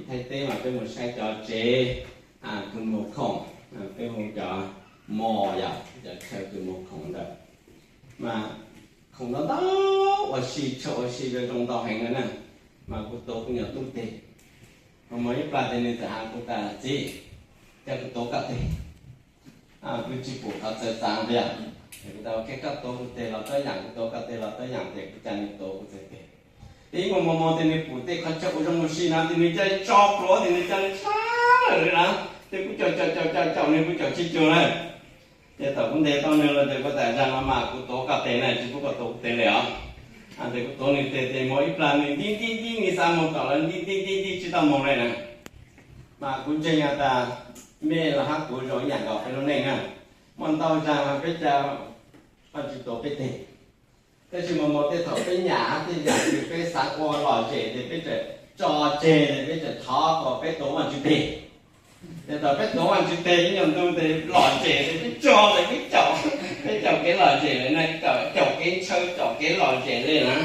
Thaib teb mas peb mus saib cov tsev kws muag khoom, peb hu cov mall yom, cov chaw kws muag khoom ntawd, mas khoom ntau ntau, ua si, chaw ua si zoo ntau heev na. Mas kuv tuav kuv nyuam tub teg, ho muaj ib plag tes nws txawm has kuv tas, Txiv, cia kuv tuav koj teg. Kuv tsis pum qhov txawv txav tias, kuv tas, Koj tuav kuv teg los tau yaam, kuv tuav koj teg los tau yaam, tes kuv cia nws tuav kuv txhais teg. Tes ib muag muag muag tes nws pum tej qhov chaw ua zoo ua si no tes nws cia li tso pluav tes nws cia li tshab lawm na. Tes kuv caum caum caum caum caum nws kuv caum tsis cuag na. Ces thaum kuv ntes tau nws los tes kuv tas, Zag no mas kuv tuav koj teg na, tsis pub koj tuav kuv teg li os. Tes kuv tuav nws teg tes muaj ib plag nws ntib ntib ntib, nws xav moog tom lawv ntib ntib ntib ntib tsis tau moog li na. Mas kuv ntseeg has tas mej los hab kuv zoo ib yaam nkaus peb lub neej na. Muaj ntau zag mas peb ca Vaajtswv tuav peb teg, tab sis mas muaj tej thaum peb nyam hab tej yaam kws peb xav ua lom zem tes peb txawm tso tseg, peb txawm thov kom peb tuav Vaajtswv teg. Ces thaum peb tuav Vaajtswv teg ib nyuag ntu tes lom zem tes peb tso tes peb caum, peb caum kev lom zem lawm na, caum kev ntshaw, caum kev lom zem li na.